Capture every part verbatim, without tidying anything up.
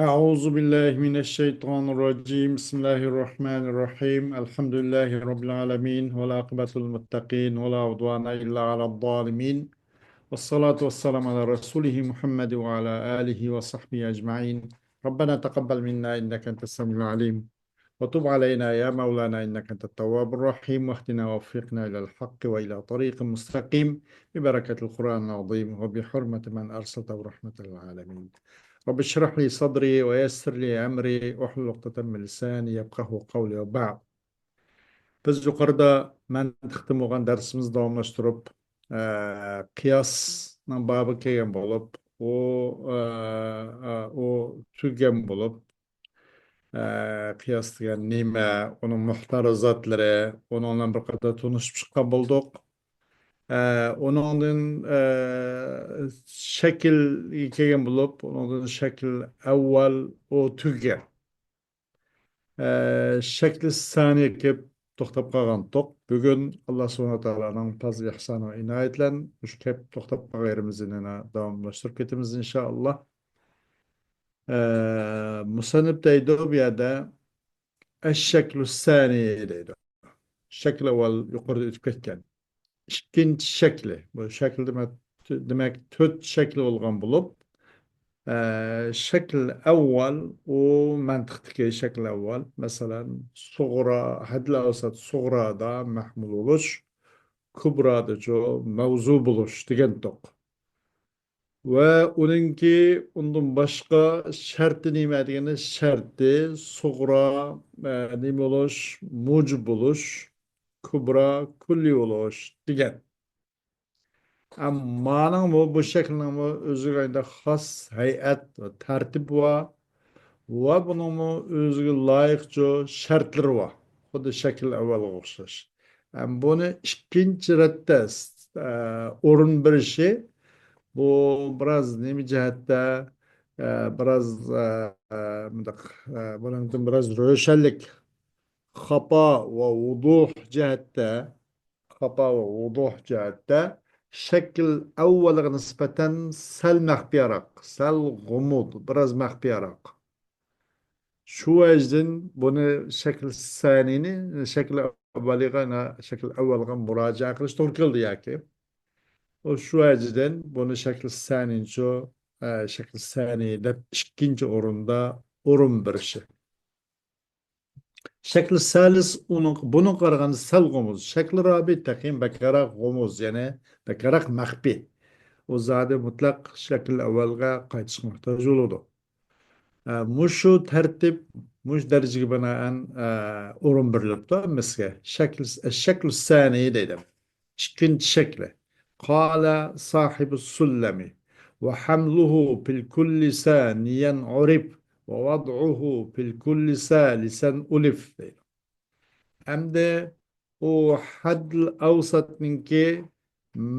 أعوذ بالله من الشيطان الرجيم. بسم الله الرحمن الرحيم. الحمد لله رب العالمين، والعاقبة للمتقين، ولا عدوان إلا على الظالمين. والصلاة والسلام على رسوله محمد وعلى آله وصحبه أجمعين. ربنا تقبل منا إنك أنت السميع العليم، وتب علينا يا مولانا إنك أنت التواب الرحيم، واهدنا ووفقنا إلى الحق وإلى طريق مستقيم، ببركة القرآن العظيم وبحرمة من أرسلته رحمة للعالمين. رب اشرح لي صدري ويسر لي أمري واحلل عقدة من لساني يفقهوا قولي وبعد. بىز يۇقىرىدا مەنتىقتىن بولغان دەرسىمىزنى داۋاملاشتۇرۇپ، ئە، قىياسنىڭ بابىغا كەلگەن بولۇپ، ئۇ، ئە، ئە، ئۇ تۈگىگەن بولۇپ، ئە، قىياس دېگەن نېمە، ئۇنىڭ مۇھتەرىزاتلىرى، ئۇنىڭ بىلەن بىر قەدەر تونۇشۇپ چىققان بولدۇق. ئە، ئۇنىڭدىن، ئە، شەكىلگە كەلگەن بولۇپ، ئۇنىڭدىن شەكىل ئەۋۋەل، ئۇ تۈگىگەن. ئە، شەكلى سانىيە كېلىپ توختاپ قالغانتۇق. بۈگۈن ئاللا سۇبھانەھۇ ۋە تائالانىڭ پازىل ئىھسانى ۋە ئىنايىتى بىلەن مۇشۇ كەپ توختاپ قالغان يېرىمىزدىن يەنە داۋاملاشتۇرۇپ كېتىمىز، ئىنشائاللا. ئە، مۇسەننىپ دەيدۇ بۇ يەردە، ئەششەكلۇ سانىي دەيدۇ. شەكىل ئەۋۋەل يۇقىرىدا ئۆتۈپ كەتكەن. ئىككىنچى شەكلى. بۇ شەكىل دېمەك، دېمەك، تۆت شەكلى بولغان بولۇپ، ئە، شەكىل ئەۋۋەل، ئۇ مەنتىقتىكى شەكىل ئەۋۋەل. مەسىلەن، سۇغرا، ھەددىل ئەۋسەت سۇغرادا مەھمۇل بولۇش، كۇبرادىچۇ مەۋزۇ بولۇش دېگەنتۇق. ۋە ئۇنىڭكى ئۇندىن باشقا شەرتى نېمە دېگەندە، شەرتى سۇغرا، ئە، نېمە بولۇش، مۇجىب بولۇش، كۇبرا، كۈللىي بولۇش دېگەن. ئەمما مانىڭمۇ، بۇ شەكىلنىڭمۇ ئۆزىگە ئايدا خاس ھەيئەت ۋە تەرتىپى بار ۋە بۇنىڭمۇ ئۆزىگە لايىقچۇ شەرتلىرى بار. خۇددى شەكىل ئەۋۋەلگە ئوخشاش. ئەم، بۇنى ئىككىنچى رەتتە، ئە، ئورۇن بېرىشى، بۇ بىراز نېمە جەھەتتە، ئە، بىراز، ئە، ئە، مۇنداق، ئە، بۇنىڭدىن بىراز روشەنلىك، خاپا ۋە ۋۇدۇھ جەھەتتە، خاپا ۋە ۋۇدۇھ جەھەتتە شەكىل ئەۋۋەلگە نىسبەتەن سەل مەخپىيراق، سەل غۇمۇض، بىراز مەخپىيراق. شۇ ۋەجدىن بۇنى شەكىل سانىينى، شەكىل ئەۋۋەلىگە، شەكىل ئەۋۋەلگە مۇراجىئە قىلىش توغرا كېلىدۇ ياكى. ئۇ شۇ ۋەجدىن بۇنى شەكىل سانىيچۇ، ئە، شەكىل سانىي دەپ ئىككىنچى ئورۇندا ئورۇن بېرىشى. شەكلى سالىس ئۇنىڭ، بۇنىڭغا قارىغاندا سەل غۇمۇز. شەكلى رابىئ تېخى بەكرەك غۇمۇز، يەنى بەكرەك مەخپىي. ئۇ زادى مۇتلەق شەكلى ئەۋۋەلگە قايتىشقا موھتاج بولىدۇ. ئە، مۇشۇ تەرتىپ، مۇشۇ دەرىجىگە بىنائەن، ئە، ئورۇن بېرىلىپتۇ ھەممىسىگە. شەكلى، شەكلى سانىي دەيدۇ. ئىككىنچى شەكلى. قال صاحب السلم: وحمله في الكل ثانيا عرف، ووضعه في الكل ثالثا ألف دەيدۇ. ئەمدى ئۇ ھەددىل ئەۋساتنىڭكى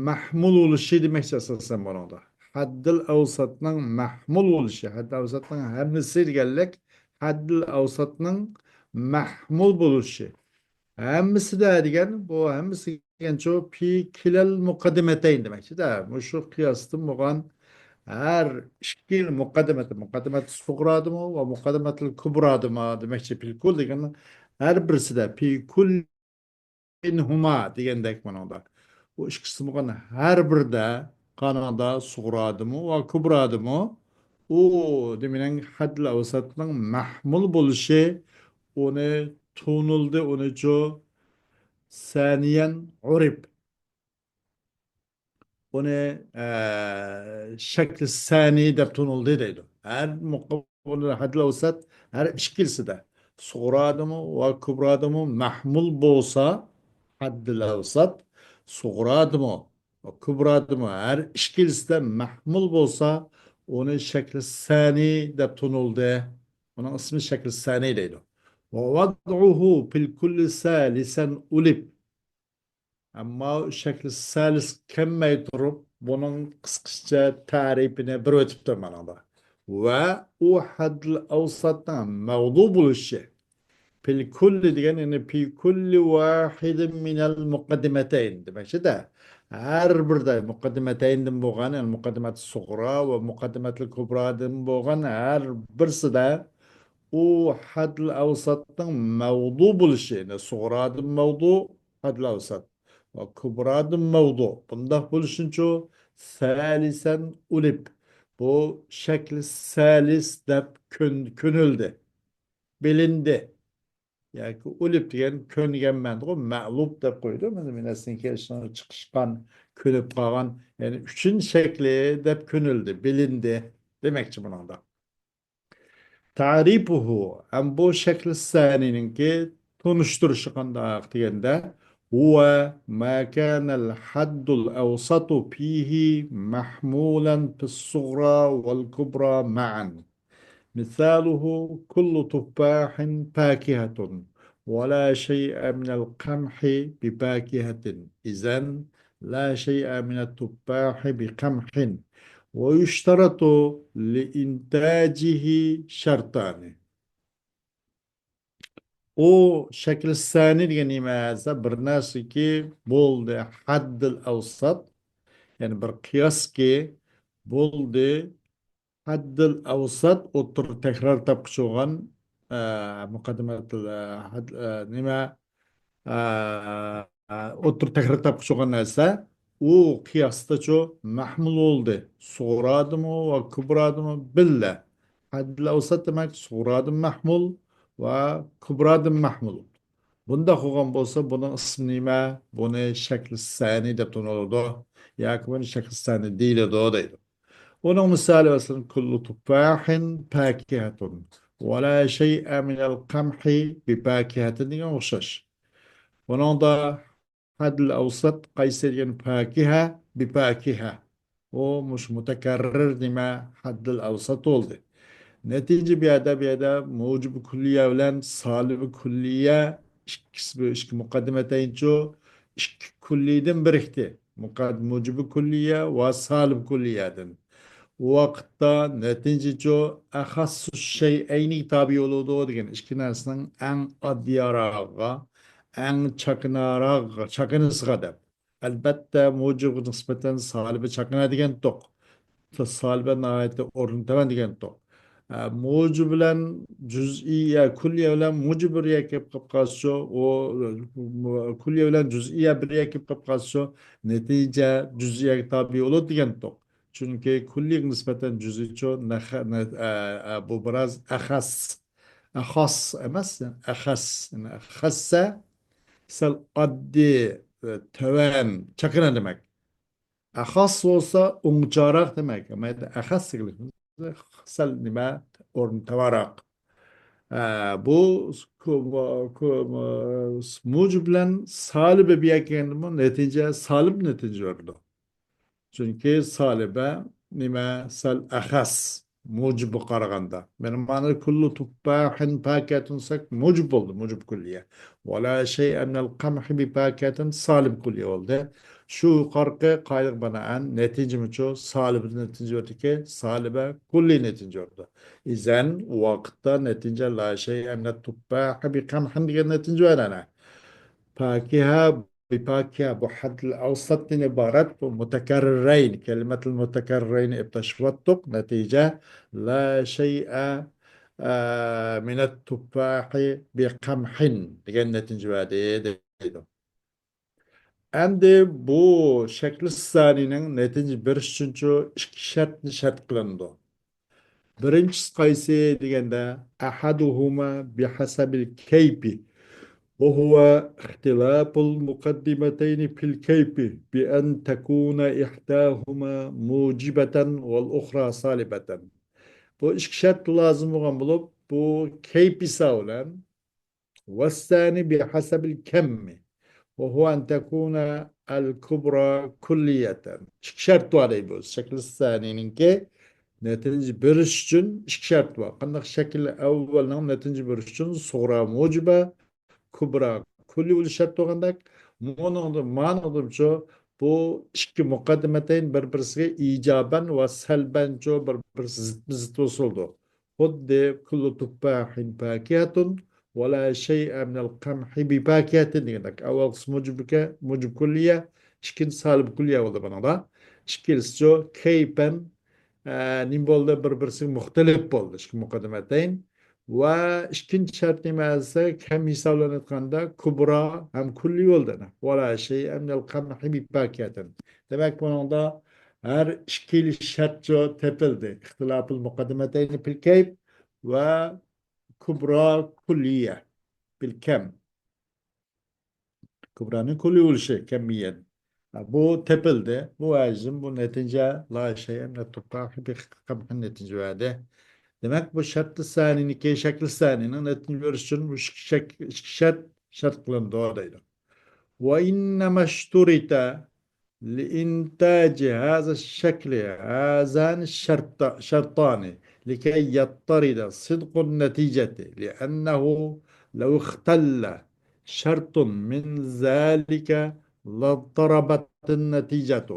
مەھمۇل بولۇشى دېمەكچى ئاساسەن بۇنىڭدا. ھەددىل ئەۋساتنىڭ مەھمۇل بولۇشى، ھەددىل ئەۋساتنىڭ ھەممىسى دېگەنلىك، ھەددىل ئەۋساتنىڭ مەھمۇل بولۇشى. ھەممىسىدە دېگەن، بۇ ھەممىسى دېگەنچۇ، في كلا المقدمتين دېمەكچىدە. مۇشۇ قىياستىن بولغان ھەر ئىككى مۇقەددىمەت، مۇقەددىمەت سۇغرادىمۇ ۋە مۇقەددىمەت كۇبرادىمۇ دېمەكچى، في الكل دېگەن ھەر بىرسىدە، في كل منهما دېگەندەك بۇنىڭدا. بۇ ئىككىسى بولغان ھەر بىرىدە، قانىدا سۇغرادىمۇ ۋە كۇبرادىمۇ، ئۇ نېمىنىڭ ھەددىل ئەۋساتنىڭ مەھمۇل بولۇشى، ئۇنى تونۇلدى، ئۇنىچۇ سانىيەن ئۇرىپ. ئۇنى، ئە، شەكلى سانىي دەپ تونۇلدى دەيدۇ. ھەر مۇقابىل ھەددىل ئەۋسات ھەر ئىككىلىسىدە، سۇغرادىمۇ ۋە كۇبرادىمۇ مەھمۇل بولسا، ھەددىل ئەۋسات سۇغرادىمۇ ۋە كۇبرادىمۇ ھەر ئىككىلىسىدە مەھمۇل بولسا، ئۇنى شەكلى سانىي دەپ تونۇلدى. ئۇنىڭ ئىسمى شەكلى سانىي دەيدۇ. ووضعه في الكل ثالثا ألف. ئەمما شەكلى سالىس كەلمەي تۇرۇپ، بۇنىڭ قىسقىچە تەرىپىنى بېرىۋېتىپتۇ مانىڭدا. ۋە ئۇ ھەددىل ئەۋساتنىڭ مەۋزۇ بولۇشى. في الكل دېگەن، يەنى في كل واحد من المقدمتين دېمەكچىدە. ھەر بىردە مۇقەددىمەتەيندىن بولغان، يەنى مۇقەددىمەت سۇغرا ۋە مۇقەددىمەتىل كۇبرادىن بولغان ھەر بىرسىدە ئۇ ھەددىل ئەۋساتنىڭ مەۋدۇ بولۇشى، يەنى سۇغرادىن مەۋدۇ، ھەددىل ئەۋسات ۋە كۇبرادىن مەۋدۇ. بۇنداق بولۇشىنچۇ سەلىسەن ئۇلىپ. بۇ شەكلى سەلىس دەپ كۆن-، كۆنۈلدى، بىلىندى. ياكى ئۇلىپ دېگەن كۆنگەن مەنىدىغۇ، مەلۇپ دەپ قويىدۇ. مانا بىر نەرسىنىڭ كېلىشىنى چىقىشقان، كۆنۈپ قالغان، يەنى ئۈچىنچى شەكلى دەپ كۆنۈلدى، بىلىندى دېمەكچى بۇنىڭدا. تەرىپۇھۇ، ھەم بۇ شەكلى سەنىنىڭكى تونۇشتۇرۇشى قانداق دېگەندە، هو ما كان الحد الأوسط فيه محمولا في الصغرى والكبرى معا. مثاله كل تفاح فاكهة ولا شيء من القمح بفاكهة. إذن لا شيء من التفاح بقمح. ويشترط لإنتاجه شرطان. ئۇ شەكلى سەنى دېگەن نېمە دېسە، بىر نەرسىكى بولدى، ھەددىل ئەۋسات، يەنى بىر قىياسكى بولدى، ھەددىل ئەۋسات ئوتتۇرا تەكرار تاپقۇچى بولغان، ئە، مۇقەددىمەتىل، ئە، ھەد-، ئە، نېمە، ئە، ئوتتۇرا تەكرار تاپقۇچى بولغان نەرسە، ئۇ قىياستىچۇ مەھمۇل بولدى. سۇغرادىمۇ ۋە كۇبرادىمۇ بىللە. ھەددىل ئەۋسات دېمەك، سۇغرادىن مەھمۇل ۋە كۇبرادىن مەھمۇل. بۇنداق بولغان بولسا، بۇنىڭ ئىسمى نېمە؟ بۇنى شەكلى سەنى دەپ تونۇلىدۇ. ياكى بۇنى شەكلى سەنى دېيىلىدۇ دەيدۇ. ئۇنىڭ مىسالى مەسىلەن، كۇللۇ تۇپپاھىن پاكىھەتۇن ۋە لا شەيئە مىنەل قەمھى بىپاكىھەتىن دېگەن ئوخشاش. بۇنىڭدا ھەددىل ئەۋسات قايسى دېگەن پاكىھە، بىپاكىھە. ئۇ مۇشۇ مۇتەكەررىر نېمە؟ ھەددىل ئەۋسات بولدى. نەتىجە بۇ يەردە، بۇ يەردە مۇجىبى كۈللىيە بىلەن سالىبى كۈللىيە ئىككىسى، بۇ ئىككى مۇقەددىمەتەينچۇ، ئىككى كۈللىيدىن بىرىكتى. مۇقەد-، مۇجىبى كۈللىيە ۋە سالىبى كۈللىيەدىن. ئۇ ۋاقىتتا نەتىجىچۇ ئەخەسسۇ شەيئەينىگە تابىئ بولىدۇ دېگەن ئىككى نەرسىنىڭ ئەڭ ئاددىيراقىغا، ئەڭ چاكىناراق، چاكىنىسىغا دەپ. ئەلبەتتە، مۇجىبقا نىسبەتەن سالىبى چاكىنا دېگەنتۇق. سالىبە ناھايىتى ئورنى تۆۋەن دېگەنتۇق. ئە، مۇجىب بىلەن جۈزئىيە، كۈللىيە بىلەن مۇجىب بىر يەرگە كېلىپ قاپ قالسىچۇ، ئۇ، كۈللىيە بىلەن جۈزئىيە بىر يەرگە كېلىپ قاپ قالسىچۇ، نەتىجە جۈزئىيەگە تابىئ بولىدۇ دېگەنتۇق. چۈنكى كۈللىيگە نىسبەتەن جۈزئىيچۇ، نەخ-، نە-، ئە، ئە، بۇ بىراز ئەخەس. ئەخاس ئەمەس، ئەخەس. يەنى ئەخەسسە سەل ئاددىي، ئە، تۆۋەن، چاكىنا دېمەك. ئەخاس بولسا ئوڭچاراق دېمەك. ئەمما ئەخەس دېگىلى سەل نېمە ئورنى تۆۋەنرەك. ئە، بۇ كو-، كو-، مۇجىب بىلەن سالىبى بىر يەرگە كەلگەندىمۇ نەتىجە سالىب نەتىجە بېرىدۇ. چۈنكى سالىبە نېمە؟ سەل ئەخەس، مۇجىبقا قارىغاندا. مانا، مانا كۈللۇ تۇپپاھىن پاكىھەتۇن دېسەك، مۇجىب بولدى، مۇجىب كۈللىيە. ۋە لا شەيئە مىنەل قەمھى بىپاكىھەتىن سالىب كۈللىيە بولدى. شۇ يۇقىرىقى قائىدىگە بىنائەن نەتىجىمۇچۇ سالىبىدىن نەتىجە بېرىدىكى، سالىبە كۈللىي نەتىجە بېرىدۇ. ئىزەن، ۋاقىتتا نەتىجە لا شەيئە مىنەت تۇپپاھى بىقەمھىن دېگەن نەتىجە بېرەنە. پاكىھە بىپاكىھە، بۇ ھەددىل ئەۋساتتىن ئىبارەت، بۇ مۇتەكەررىرەين، كەلىمەتىل مۇتەكەررىرەينى ئېلىپ تاشلىۋەتتۇق. نەتىجە، لا شەيئە، ئە، مىنەت تۇپپاھى بىقەمھىن دېگەن نەتىجە بەردى دەيدۇ. ئەمدى بۇ شەكلى سانىنىڭ نەتىجە بېرىش ئۈچۈنچۇ ئىككى شەرتنى شەرت قىلىنىدۇ. بىرىنچىسى قايسى دېگەندە، أحدهما بحسب الكيف، وهو اختلاف المقدمتين في الكيف بأن تكون إحداهما موجبة والأخرى سالبة. بۇ ئىككى شەرت لازىم بولغان بولۇپ، بۇ كەيپ ھېسابى بىلەن والثاني بحسب الكم، وهو أن تكون الكبرى كلية. ئىككى شەرت بار دەيدۇ. شەكلى سانىنىڭكى نەتىجە بېرىش ئۈچۈن ئىككى شەرت بار. قانداق؟ شەكلى ئەۋۋەلنىڭ نەتىجە بېرىش ئۈچۈن سۇغرا مۇجىبە، كۇبرا كۈللى بولۇش شەرت بولغاندەك، مۇنىڭدا، مانىڭدىمۇچۇ بۇ ئىككى مۇقەددىمەتەين بىر-بىرسىگە ئىجابەن ۋە سەلبەنچۇ بىر-بىرسى زىتمۇ زىت بولسىلىدۇ. خۇددى كۈللۇ تۇپپاھىن پاكىھەتۇن ۋە لا شەيئە مىنەل قەمھى بىپاكىھەتىن دېگەندەك. ئەۋۋەلقىسى مۇجىبكە، مۇجىب كۈللىيە، ئىككىنچى سالىب كۈللىيە بولدى بۇنىڭدا. ئىككىنچىسىچۇ، كەيپەن، ئە، نېمە بولدى؟ بىر-بىرسىگە مۇختەلىپ بولدى. ئىككى مۇقەددىمەتەين. ۋە ئىككىنچى شەرت نېمە دېسە، كەم ھېسابلىنىۋاتقاندا كۇبرا ھەم كۈللىي بولدى. ولا شيء من القمح بفاكهة. دېمەك، بۇنىڭدا ھەر ئىككىلا شەرتچۇ تېپىلدى. اختلاف المقدمتين في الكيف ۋە كۇبرا كۈللىيە بالكم. كۇبرانىڭ كۈللىي بولۇشى كەمىيەن. بۇ تېپىلدى. بۇ ھەجىم، بۇ نەتىجە لا شيء من التفاح بقمح نەتىجە بەردى. دېمەك، بۇ شەرت سانىنىڭكى، شەكىل سانىنىڭ نەتىجە بېرىش ئۈچۈن بۇ ئىككى شەك-، ئىككى شەرت شەرت قىلىنىدۇ دەيدۇ. وإنما اشترط لإنتاج هذا الشكل هذان الشرط-، شرطان لكي يضطرد صدق النتيجة، لأنه لو اختل شرط من ذلك لاضطربت النتيجة،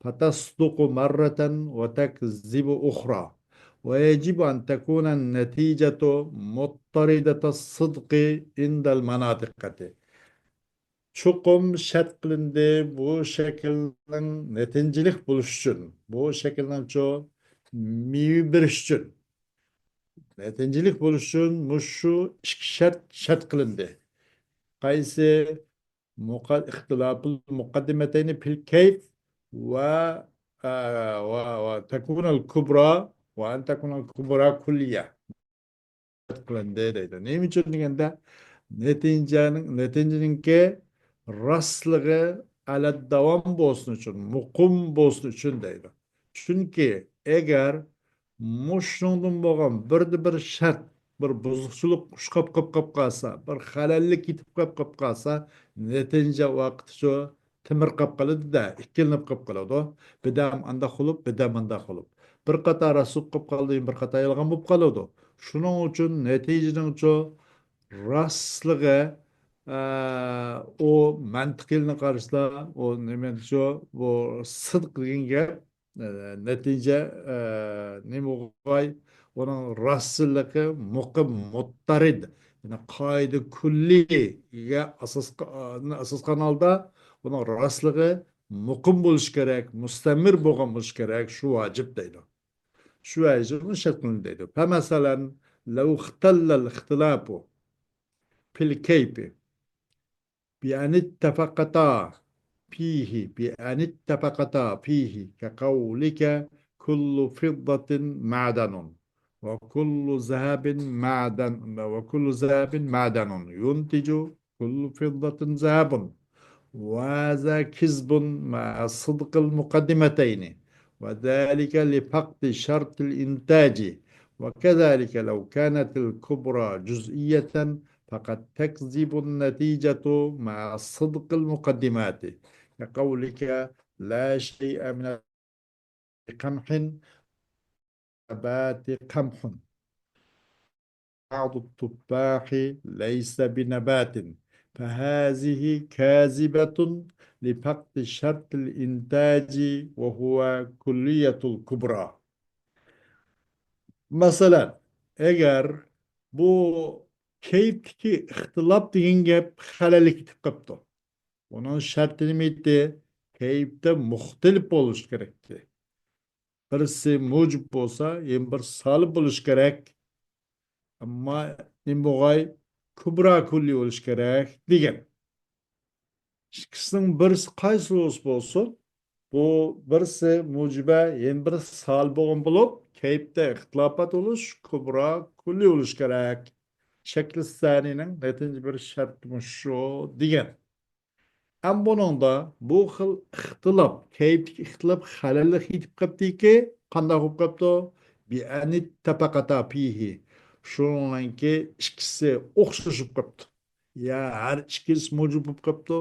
فتصدق مرة وتكذب أخرى، ويجب أن تكون النتيجة مضطردة الصدق عند المناطقة. چوقۇم شەرت قىلىندى، بۇ شەكىلنىڭ نەتىجىلىك بولۇشى ئۈچۈن، بۇ شەكىلنىڭچۇ مېۋە بېرىش ئۈچۈن، نەتىجىلىك بولۇش ئۈچۈن مۇشۇ ئىككى شەرت شەرت قىلىندى. قايسى؟ مۇقا-، اختلاف المقدمتين في الكيف ۋە، ئە، ۋە، ۋە تكون الكبرى، وأن تكون الكبرى كلية. قىلىندى دەيدۇ. نېمە ئۈچۈن دېگەندە، نەتىجەنىڭ، نەتىجىنىڭكى راستلىقى ئەلەد داۋام بولسۇن ئۈچۈن، مۇقىم بولسۇن ئۈچۈن دەيدۇ. چۈنكى ئەگەر مۇشۇنىڭدىن بولغان بىردە بىر شەرت، بىر بۇزۇقچىلىق ئۇچراپ قاپ قاپ قالسا، بىر خەلەللىك يېتىپ قاپ قاپ قالسا، نەتىجە ۋاقتىچۇ تىمىرقاپ قالىدۇ-دە، ئىككىلىنىپ قاپ قالىدۇ. بىردەم ئانداق بولۇپ، بىردەم مۇنداق بولۇپ. بىر قاتار راست بولۇپ قالىدۇ، بىر قاتار يالغان بولۇپ قالىدۇ. شۇنىڭ ئۈچۈن نەتىجىنىڭچۇ راستلىقى، ئە، ئۇ مەنتىقىيلىنى قارىسا، ئۇ نېمەنچۇ، بۇ سىدىق دېگەن گەپ، ئە، نەتىجە، ئە، نېمە بولغاي، ئۇنىڭ راستچىللىقى مۇقىم، مۇتتەرىد، يەنى قائىدە كۈللىيگە ئاساس، ئاساس قىلغان ھالدا ئۇنىڭ راستلىقى مۇقىم بولۇشى كېرەك، مۇستەمىر بولغان بولۇشى كېرەك، شۇ ۋاجىپ دەيدۇ. شۇ ۋاجىپنى شەرت قىلىندى دەيدۇ. فمثلا لو اختل الاختلاف في الكيف بأن اتفقتا فيه، بأن اتفقتا فيه، كقولك: كل فضة معدن، وكل ذهب معدن، وكل ذهب معدن، ينتج كل فضة ذهب، وهذا كذب مع صدق المقدمتين، وذلك لفقد شرط الإنتاج، وكذلك لو كانت الكبرى جزئية فقد تكذب النتيجة مع صدق المقدمات، كقولك: لا شيء من قمح، نبات قمح، بعض التفاح ليس بنبات، فهذه كاذبة لفقد شرط الإنتاج وهو كلية الكبرى. مەسىلەن، ئەگەر بۇ كەيپتىكى ئىختىلاپ دېگەن گەپ خەلەللىك كېتىپ قاپتۇ. ئۇنىڭ شەرتى نېمە ئىدى؟ كەيپتە مۇختەلىپ بولۇش كېرەكتى. بىرسى مۇجىب بولسا، يەنە بىر سالىب بولۇش كېرەك. ئەمما نېمە بولغاي؟ كۇبرا كۈللىي بولۇش كېرەك دېگەن. ئىككىسىنىڭ بىرسى قايسى بولسا بولسۇن، بۇ بىرسى مۇجىبە، يەنە بىرسى سالىب بولغان بولۇپ، كەيپتە ئىختىلاپات بولۇش، كۇبرا كۈللىي بولۇش كېرەك. شەكلى سانىنىڭ نەتىجە بېرىش شەرتى مۇشۇ دېگەن. ئەمما بۇنىڭدا بۇ خىل ئىختىلاپ، كەيپتىكى ئىختىلاپ خەلەللىك يېتىپ قاپتىكى، قانداق بولۇپ قاپتۇ؟ بأن اتفقتا فيه. شۇنىڭكى ئىككىسى ئوخشىشىپ قاپتۇ. يا ھەر ئىككىلىسى مۇجىب بولۇپ قاپتۇ،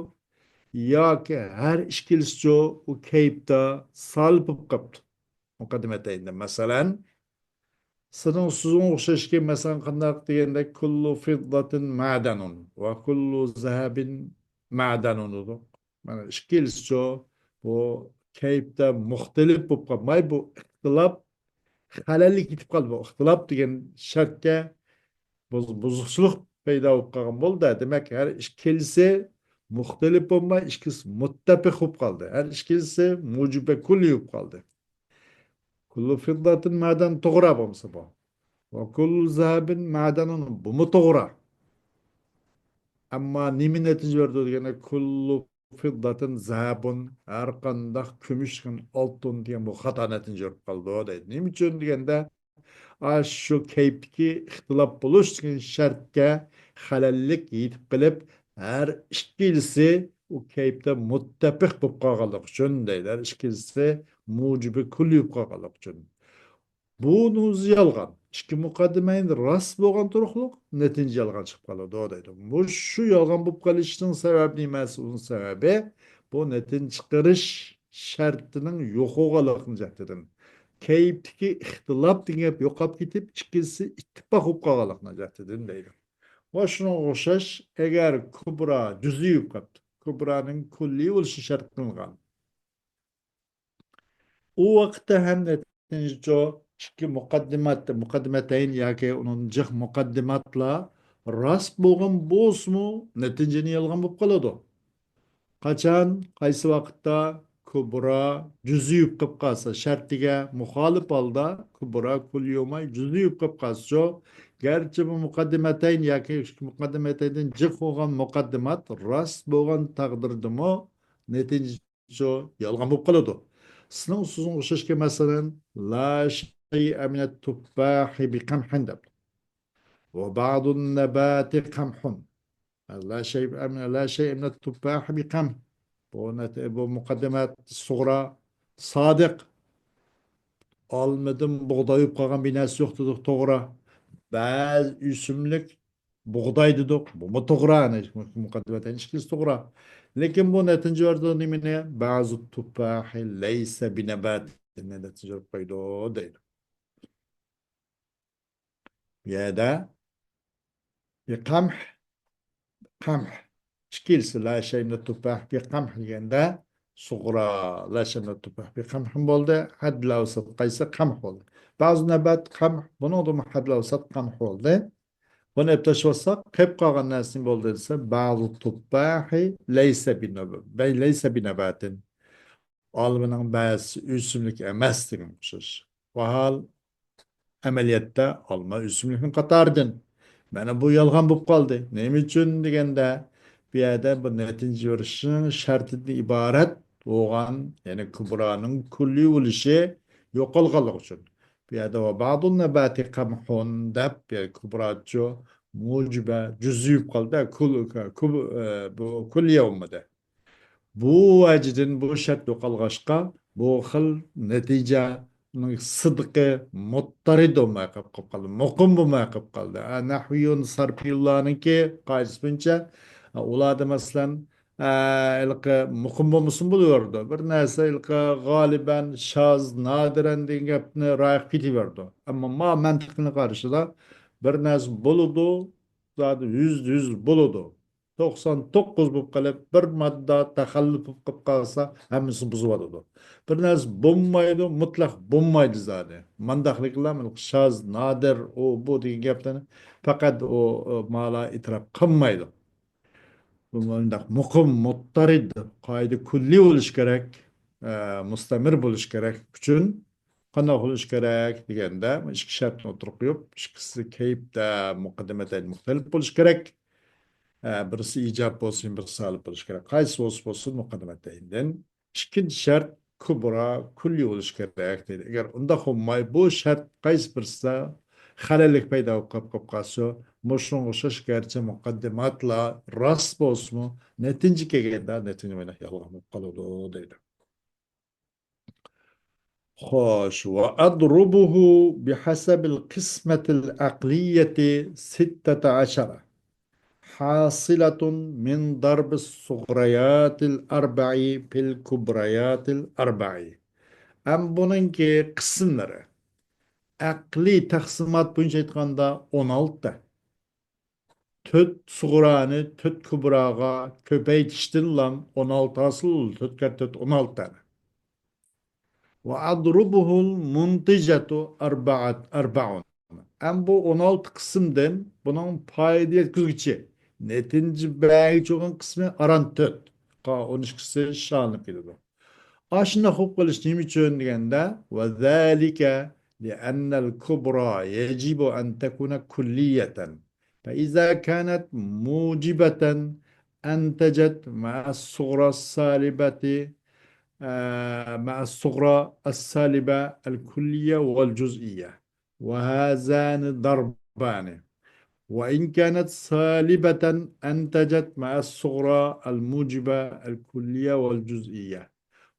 ياكى ھەر ئىككىلىسىچۇ ئۇ كەيپتە سالىب بولۇپ قاپتۇ. مۇقەددىمەتەينىدە، مەسىلەن، سېنىڭ سۆزۈڭ ئوخشاشكەن، مەسىلەن، قانداق دېگەندە، كل فضة معدن وكل ذهب معدن دېدۇق. مانا ئىككىلىسىچۇ بۇ كەيپتە مۇختەلىپ بولۇپ قالماي، بۇ ئىختىلاپ خەلەللىك يېتىپ قالدى. بۇ ئىختىلاپ دېگەن شەرتكە بۇز-، بۇزۇقچىلىق پەيدا بولۇپ قالغان بولدى. دېمەك، ھەر ئىككىلىسى مۇختەلىپ بولماي، ئىككىسى مۇتتەپىق بولۇپ قالدى. ھەر ئىككىسى مۇجىبە كۇللى بولۇپ قالدى. كۇللۇ فىدداتىن مەدەن توغرا بولمىسا بۇ. ۋە كۇللۇ زەھەبىن مەدەنۇن، بۇمۇ توغرا. ئەمما نېمە نەتىجە بەردى دېگەندە، كۇللۇ فىدداتىن زەھەبۇن، ھەر قانداق كۈمۈش دېگەن ئالتۇن دېگەن بۇ خاتا نەتىجە بېرىپ قالىدۇ دەيدۇ. نېمە ئۈچۈن دېگەندە، ئاشۇ كەيپتىكى ئىختىلاپ بولۇش دېگەن شەرتكە خەلەللىك يېتىپ قېلىپ، ھەر ئىككىلىسى ئۇ كەيپتە مۇتتەپىق بولۇپ قالغانلىقى ئۈچۈن دەيدۇ. ھەر ئىككىلىسى مۇجىبى كۇللى بولۇپ قالغانلىقى ئۈچۈن. بۇ نۇزى يالغان. ئىككى مۇقەددىمەينى راست بولغان تۇرۇقلۇق نەتىجە يالغان چىقىپ قالىدۇ دەيدۇ. مۇشۇ يالغان بولۇپ قېلىشنىڭ سەۋەبى نېمە؟ ئۇنىڭ سەۋەبى بۇ نەتىجە چىقىرىش شەرتىنىڭ يوق بولغانلىقىنىڭ جەھىتىدىن. كەيپتىكى ئىختىلاپ دېگەن گەپ يوقاپ كېتىپ، ئىككىسى ئىتتىپاق بولۇپ قالغانلىقىنىڭ جەھىتىدىن دەيدۇ. ۋە شۇنىڭغا ئوخشاش، ئەگەر كۇبرا جۈزئىي بولۇپ قاپتۇ. كۇبرانىڭ كۇللىي بولۇشى شەرت قىلىنغان. ئۇ ۋاقىتتا ھەم نەتىجىچۇ ئىككى مۇقەددىمات، مۇقەددىمەتەين ياكى ئۇنىڭدىن جىق مۇقەددىماتلار راست بولغان بولسىمۇ، نەتىجىنى يالغان بولۇپ قالىدۇ. قاچان، قايسى ۋاقىتتا كۇبرا جۈزئىي قىلىپ قالسا، شەرتىگە مۇخالىپ ھالدا كۇبرا كۇللىي بولماي جۈزئىي قىلىپ قالسىچۇ، گەرچە بۇ مۇقەددىمەتەين ياكى مۇقەددىمەتەيندىن جىق بولغان مۇقەددىمات راست بولغان تەقدىردىمۇ، نەتىجە شۇ يالغان بولۇپ قالىدۇ. سىزنىڭ سۆزىڭىزگە ئوخشاشكەن، مەسىلەن، لا شەيئە مىنەت تۇففاھى بىقەمھىن دەپ. ۋە بەئزۇن نەباتى قەمھۇن. لا شەيئە مىنە-، لا شەيئە مىنەت تۇففاھى بىقەمھ. بۇ نەت-، بۇ مۇقەددىمەت سۇغرا سادىق. ئالمىدىن بۇغداي بولۇپ قالغان بىر نەرسە يوق دېدۇق، توغرا. بەزى ئۆسۈملۈك بۇغداي دېدۇق. بۇمۇ توغرا، يەنى مۇقەددىمەتتە ئىككىلىسى توغرا. لېكىن بۇ نەتىجە بەردى نېمىنى؟ بەزۇ تۇپپاھى لەيسە بىنەبات. نەتىجە بېرىپ قويىدۇ دەيدۇ. بۇ يەردە بىقەمھ، قەمھ. ئىككىلىسى لا شەيئە مىنەت تۇپپاھ بىقەمھ دېگەندە سۇغرا لا شەيئە مىنەت تۇپپاھ بىقەمھىن بولدى. ھەددىل ئەۋسەت قايسى؟ قەمھ بولدى. بەزۇ نەبات قەمھ، بۇنىڭدىمۇ ھەددىل ئەۋسەت قەمھ بولدى. بۇنى ئېلىپ تاشلىۋالساق، قېلىپ قالغان نەرسە نېمە بولدى دېسە، بەزۇ تۇپپاھى لەيسە بىنەب-، بەي-، لەيسە بىنەباتىن. ئالمىنىڭ بەزىسى ئۆسۈملۈك ئەمەس دېگەن ئوخشاش. ۋاھال ئەمەلىيەتتە ئالما ئۆسۈملۈكنىڭ قاتارىدىن. مانا بۇ يالغان بولۇپ قالدى. نېمە ئۈچۈن دېگەندە، بۇ يەردە بۇ نەتىجە بېرىشنىڭ شەرتىدىن ئىبارەت بولغان، يەنى كۇبرانىڭ كۈللىي بولۇشى يوقالغانلىقى ئۈچۈن. بۇ يەردە ۋە بەزۇن نەباتى قەمھۇن دەپ، يەنى كۇبراچۇ مۇجىبە جۈزئىي بولۇپ قالدى. كۇل-، كۇ-، ئە، بۇ كۈللىي بولمىدى. بۇ ۋەجىدىن بۇ شەرت يوقالغاچقا، بۇ خىل نەتىجەنىڭ سىدقى مۇتتەرىد بولماي قېلىپ قالدى، مۇقىم بولماي قېلىپ قالدى. ئە، نەھۋىيۇن، سەرپىيۇنلارنىڭكى قائىدىسى بويىچە، ئە، ئۇلاردا، مەسىلەن، ئە، ھېلىقى مۇقىم بولمىسىمۇ بولۇۋېرىدۇ. بىر نەرسە ھېلىقى غالىبەن شاز، نادىرەن دېگەن گەپنى رايىغا كېتىۋېرىدۇ. ئەمما ما مەنتىقنىڭ قارىشىدا بىر نەرسە بولىدۇ، زادى يۈزدە يۈز بولىدۇ. توقسان توققۇز بولۇپ قېلىپ، بىر ماددا تەخەللۇپ بولۇپ قېلىپ قالسا، ھەممىسىنى بۇزۇۋالىدۇ. بىر نەرسە بولمايدۇ، مۇتلەق بولمايدۇ زادى. مانداقلىقلار شاز، نادىر، ئۇ، بۇ دېگەن گەپلەرنى پەقەت ئۇ، ئۇ، مالا ئېتىراپ قىلمايدۇ. بۇ مۇنداق مۇقىم، مۇتتەرىد، قائىدە كۈللىي بولۇش كېرەك، ئە، مۇستەمىر بولۇش كېرەك ئۈچۈن قانداق بولۇش كېرەك دېگەندە، بۇ ئىككى شەرتنى ئوتتۇرىغا قويۇپ، ئىككىسى كەيپتە مۇقەددىمەتەين مۇختەلىپ بولۇش كېرەك. ئە، بىرسى ئىجاب بولسۇن، بىرسى سالىب بولۇش كېرەك. قايسى بولسا بولسۇن مۇقەددىمەتەيندىن. ئىككىنچى شەرت كۇبرا كۈللىي بولۇش كېرەك دەيدۇ. ئەگەر ئۇنداق بولماي، بۇ شەرت قايسى بىرسىدە خەلەللىك پەيدا بولۇپ قېلىپ قالسا، مۇشۇنىڭغا ئوخشاش گەرچە مۇقەددىماتلار راست بولسىمۇ، نەتىجە كەلگەندە نەتىجە يالغان بولۇپ قالىدۇ دەيدۇ. خوش، وأضربه بحسب القسمة العقلية ستة عشر حاصلة من ضرب الصغريات الأربع في الكبريات الأربع. ئەم بۇنىڭكى قىسىملىرى. ئەقلىي تەقسىمات بويىچە ئېيتقاندا ئون ئالتە. تۆت سۇغرانى تۆت كۇبراغا كۆپەيتىشتىنلا ئون ئالتە ھاسىل بولىدۇ. تۆت كەرتە تۆت، ئون ئالتە دانە. وأضربه المنتجة أربعة، أربع. ئەم بۇ ئون ئالتە قىسىمدىن بۇنىڭ پايدا يەتكۈزگۈچى، نەتىجە بەرگۈچى بولغان قىسمى ئاران تۆت. قا-، ئون ئىككىسى شالىنىپ كېتىدۇ. ئاشۇنداق بولۇپ قېلىش نېمە ئۈچۈن دېگەندە، وذلك لأن الكبرى يجب أن تكون كلية، فإذا كانت موجبة أنتجت مع الصغرى السالبة، آه، مع الصغرى السالبة الكلية والجزئية، وهذان ضربان، وإن كانت سالبة أنتجت مع الصغرى الموجبة الكلية والجزئية،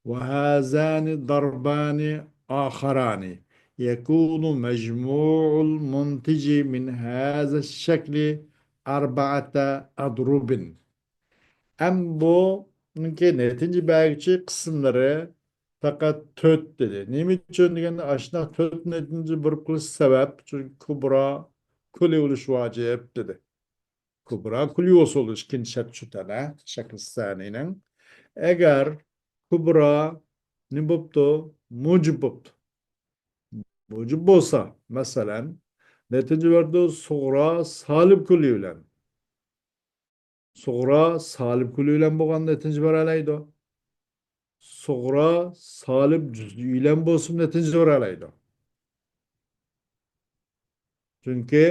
وهذان ضربان آخران، يكون مجموع المنتج من هذا الشكل أربعة أضرب. ئەم بۇنىڭكى نەتىجە بەرگۈچى قىسىملىرى پەقەت تۆت دېدى. نېمە ئۈچۈن دېگەندە، ئاشۇنداق تۆت نەتىجە بېرىپ قېلىش سەۋەب، چۈنكى كۇبرا كۈللىي بولۇش ۋاجىپ دېدى. كۇبرا كۈللىي بولسا بولىدۇ، ئىككىنچى شەرت شۇ تەنە، شەكىل سانىنىڭ. ئەگەر كۇبرا نېمە بوپتۇ؟ مۇجىب بوپتۇ. مۇجىب بولسا، مەسىلەن، نەتىجە بېرىدۇ، سۇغرا سالىب كۈللىي بىلەن. سۇغرا سالىب كۈللىي بىلەن بولغان نەتىجە بېرەلەيدۇ. سۇغرا سالىب جۈزئىي بىلەن بولسىمۇ نەتىجە بېرەلەيدۇ. چۈنكى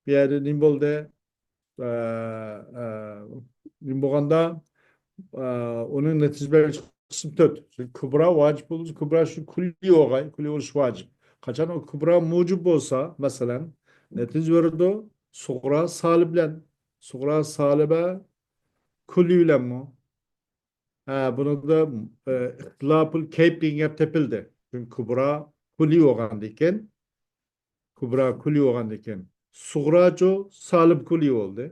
بۇ يەردە نېمە بولدى؟ ئە، ئە، نېمە بولغاندا، ئە، ئۇنىڭ نەتىجە بەرگۈچى قىسمى تۆت. چۈنكى كۇبرا ۋاجىپ بولسا، كۇبرا شۇ كۈللىي بولغاي، كۈللىي بولۇش ۋاجىپ. قاچان ئۇ كۇبرا مۇجىب بولسا، مەسىلەن، نەتىجە بېرىدۇ، سۇغرا سالىب بىلەن، سۇغرا سالىبە كۈللىي بىلەنمۇ؟ ھە، بۇنىڭدا، ئە، ئىختىلاپۇل كەيپ دېگەن گەپ تېپىلدى. چۈنكى كۇبرا كۈللىي بولغاندىكىن، كۇبرا كۈللىي بولغاندىكىن، سۇغراچۇ سالىب كۈللىي بولدى.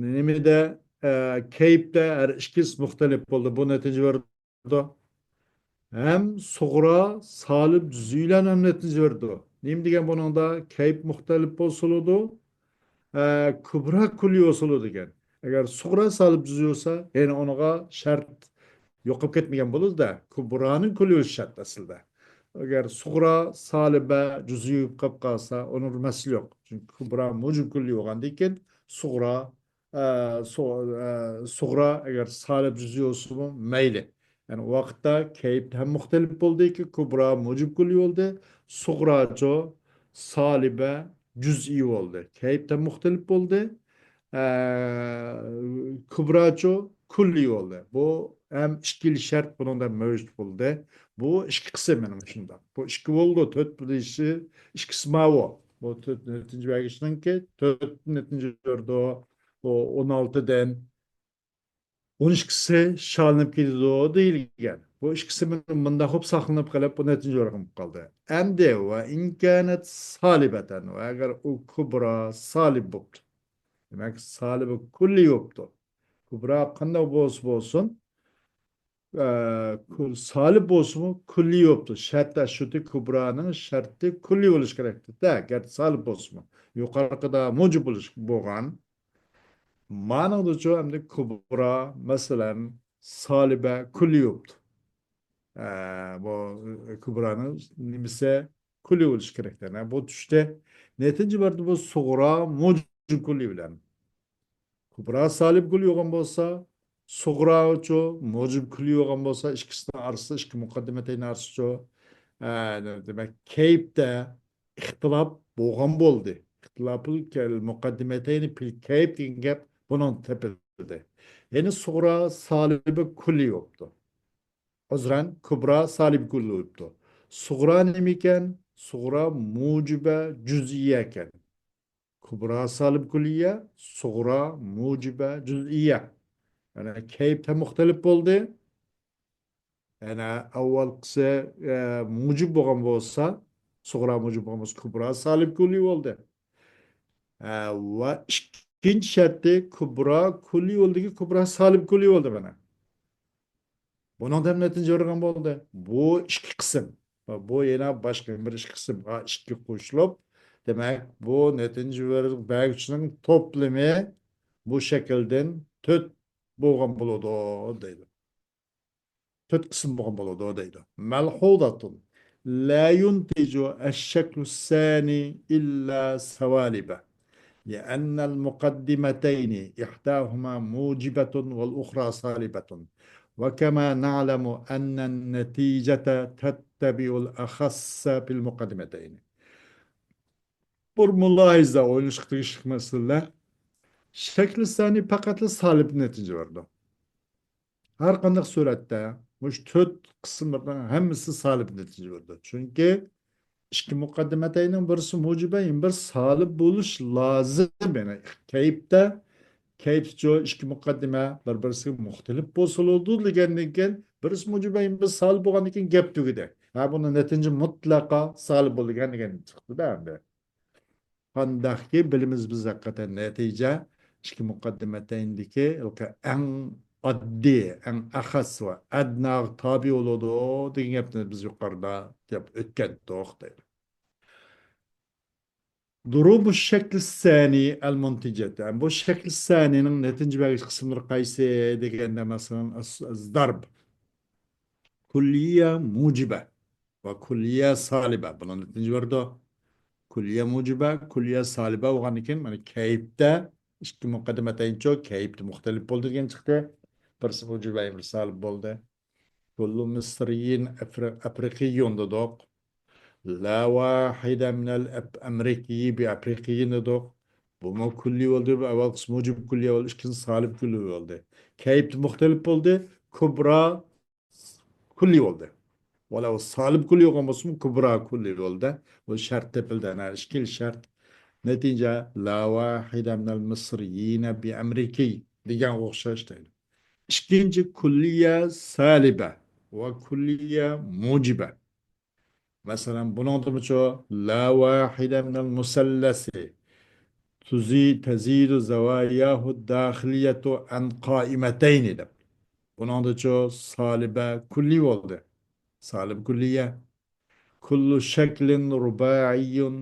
نېمىدە، ئە، كەيپتە ھەر ئىككىسى مۇختەلىپ بولدى. بۇ نەتىجە بېرىدۇ. ھەم سۇغرا سالىب جۈزئىي بىلەن ھەم نەتىجە بېرىدۇ. نېمە دېگەن بۇنىڭدا؟ كەيپ مۇختەلىپ بولسىلىدۇ، ئە، كۇبرا كۈللىي بولسىلىدۇ دېگەن. ئەگەر سۇغرا سالىب جۈزئىي بولسا، يەنە ئۇنىڭغا شەرت يوقاپ كەتمىگەن بولىدۇ-دە، كۇبرانىڭ كۈللىي بولۇشى شەرت ئەسلىدە. ئەگەر سۇغرا سالىبە جۈزئىي بولۇپ قالسا، ئۇنىڭ مەسىلە يوق. چۈنكى كۇبرا مۇجىب كۈللىي بولغاندىن كېيىن سۇغرا، ئە، سۇ-، ئە، سۇغرا ئەگەر سالىب جۈزئىي بولسىمۇ مەيلى. يەنى ئۇ ۋاقىتتا كەيپ ھەم مۇختەلىپ بولدىكى، كۇبرا مۇجىب كۈللىي بولدى، سۇغراچۇ سالىبە جۈزئىي بولدى. كەيپ ھەم مۇختەلىپ بولدى. ئە، كۇبراچۇ كۈللىي بولدى. بۇ ھەم ئىككىلا شەرت بۇنىڭدا مەۋجۇت بولدى. بۇ ئىككى قىسىم مانا مۇشۇنداق. بۇ ئىككى بولدى، تۆت بولۇشى ئىككىسى ماۋۇ. بۇ تۆت نەتىجە بەرگۈچىنىڭكى تۆت نەتىجە بېرىدۇ. بۇ ئون ئالتىدىن ئون ئىككىسى شالىنىپ كېتىدۇ دېيىلگەن. بۇ ئىككىسى مۇنداق بولۇپ ساقلىنىپ قېلىپ، بۇ نەتىجە بېرىدىغان بولۇپ قالدى. ئەمدى ۋە ئىن كانەت سالىبەتەن، ۋە ئەگەر ئۇ كۇبرا سالىب بوپتۇ. دېمەك، سالىبە كۈللىي بوپتۇ. كۇبرا قانداق بولسا بولسۇن، ئە، كۈل-، سالىب بولسىمۇ كۈللىي بوپتۇ. شەرت شۇتى كۇبرانىڭ شەرتى كۈللىي بولۇشى كېرەكتى. دە، گەرچە سالىب بولسىمۇ. يۇقىرىقىدا مۇجىب بولۇش بولغان. مانىڭدىچۇ ئەمدى كۇبرا، مەسىلەن، سالىبە كۈللىي بوپتۇ. ئە، بۇ كۇبرانىڭ نېمىسى كۈللىي بولۇشى كېرەك دەيمەن. بۇ چۈشتى. نەتىجە بەردى بۇ سۇغرا مۇجىب كۈللىي بىلەن. كۇبرا سالىب كۈللىي بولغان بولسا، سۇغراچۇ مۇجىب كۈللىي بولغان بولسا، ئىككىسىنىڭ ئارىسىدا، ئىككى مۇقەددىمەتەينىڭ ئارىسىچۇ، ئە، دېمەك، كەيپتە ئىختىلاپ بولغان بولدى. ئىختىلاپۇل كەل-، مۇقەددىمەتەينى پىل كەيپ دېگەن گەپ بۇنىڭ تېپىلدى. يەنى سۇغرا سالىبى كۈللىي بوپتۇ. ئۆزرەن، كۇبرا سالىب كۈللىي بوپتۇ. سۇغرا نېمىكەن؟ سۇغرا مۇجىبە جۈزئىيە ئىكەن. كۇبرا سالىب كۈللىيە، سۇغرا مۇجىبە جۈزئىيە. يەنى كەيپ ھەم مۇختەلىپ بولدى. يەنى ئاۋۋالقىسى، ئە، مۇجىب بولغان بولسا، سۇغرا مۇجىب بولغان بولسا، كۇبرا سالىب كۈللىي بولدى. ئە، ۋە ئىككىنچى شەرتى كۇبرا كۈللىي بولدىكى، كۇبرا سالىب كۈللىي بولدى مانا. بۇنىڭدىن نەتىجە بېرىدىغان بولدى. بۇ ئىككى قىسىم. بۇ يەنە باشقا بىر ئىككى قىسىمغا ئىككى قوشۇلۇپ، دېمەك، بۇ نەتىجە بەر-، بەرگۈچىنىڭ توپلىمى بۇ شەكىلدىن تۆت بولغان بولىدۇ، دەيدۇ. تۆت قىسىم بولغان بولىدۇ، دەيدۇ. مەلھۇزاتۇن. لا ينتج الشكل الثاني إلا سوالبا. لأن المقدمتين إحداهما موجبة والأخرى سالبة، وكما نعلم أن النتيجة تتبع الأخص في المقدمتين. بىر مۇلاھىزە، ئويلىشىشقا تېگىشلىك مەسىلىلەر. شەكلى سانىي پەقەتلا سالىب نەتىجە بېرىدۇ. ھەر قانداق سۈرەتتە مۇشۇ تۆت قىسىملىرىنىڭ ھەممىسى سالىب نەتىجە بېرىدۇ. چۈنكى ئىككى مۇقەددىمەتەينىڭ بىرسى مۇجىبە، يەنە بىر سالىب بولۇش لازىم. يەنى كەيپتە، كەيپچۇ ئىككى مۇقەددىمە بىر-بىرسىگە مۇختەلىپ بولسىلىدۇ دېگەندىن كېيىن، بىرسى مۇجىبە، يەنە بىرسى سالىب بولغاندىن كېيىن گەپ تۈگىدى. ھە، بۇنى نەتىجە مۇتلەقا سالىب بولىدىكەن دېگەن چىقتىدا ئەمدى. قانداقكى بىلىمىز بىز ھەقىقەتەن نەتىجە ئىككى مۇقەددىمەتەيندىكى ھېلىقى ئەڭ ئاددىي، ئەڭ ئەخەس ۋە ئەدناغا تابىئ بولىدۇ دېگەن گەپنى بىز يۇقىرىدا گەپ ئۆتكەنتۇق دەيدۇ. دۇرۇبۇ شەكلى سەنى ئەل مۇنتىجەت. بۇ شەكلى سەنىنىڭ نەتىجە بەرگۈچى قىسىملىرى قايسى دېگەندە، مەسىلەن، ئەز-، ئەز-، زەرب. كۇللىيە مۇجىبە ۋە كۇللىيە سالىبە. بۇنىڭ نەتىجە بېرىدۇ. كۇللىيە مۇجىبە، كۇللىيە سالىبە بولغاندىن كېيىن، مانا، كەيپتە ئىككى مۇقەددىمەتەينچۇ، كەيپتە مۇختەلىپ بولدى دېگەن چىقتى. بىرسى مۇجىبە، بىرسى سالىب بولدى. كۇللۇ مىسرىيىن ئەفرىقىيۇن دېدۇق. لا ۋاھىدە مىنەل ئەپ-، ئەمرىكىيى بى ئەپرىقىيىن دېدۇق. بۇمۇ كۇللىي بولدى. ئەۋۋەلقىسى مۇجىب كۇللىي بولدى، ئىككىنچىسى سالىب كۇللىي بولدى. كەيپتە مۇختەلىپ بولدى. كۇبرا كۇللىي بولدى. ۋەلەۋ سالىب كۇللىي بولغان بولسىمۇ، كۇبرا كۇللىي بولدى. بۇ شەرت تېپىلدى. ئەنە ئىككىلا شەرت. نەتىجە، لا ۋاھىدە مىنەل مىسرىيىنە بى ئەمرىكىي دېگەنگە ئوخشاش دەيدۇ. ئىككىنچى، كۇللىيە سالىبە ۋە كۇللىيە مۇجىبە. مەسىلەن، بۇنىڭدىمۇچۇ، لا ۋاھىدە مىنەل مۇسەللەسى تۇزى تەزىدۇ زەۋاياھۇ داخىلىيەتۇ ئەن قائىمەتەينى دەپ. بۇنىڭدىچۇ سالىبە كۈللى بولدى. سالىب كۈللىيە. كۇللۇ شەكلىن رۇبائىيۇن،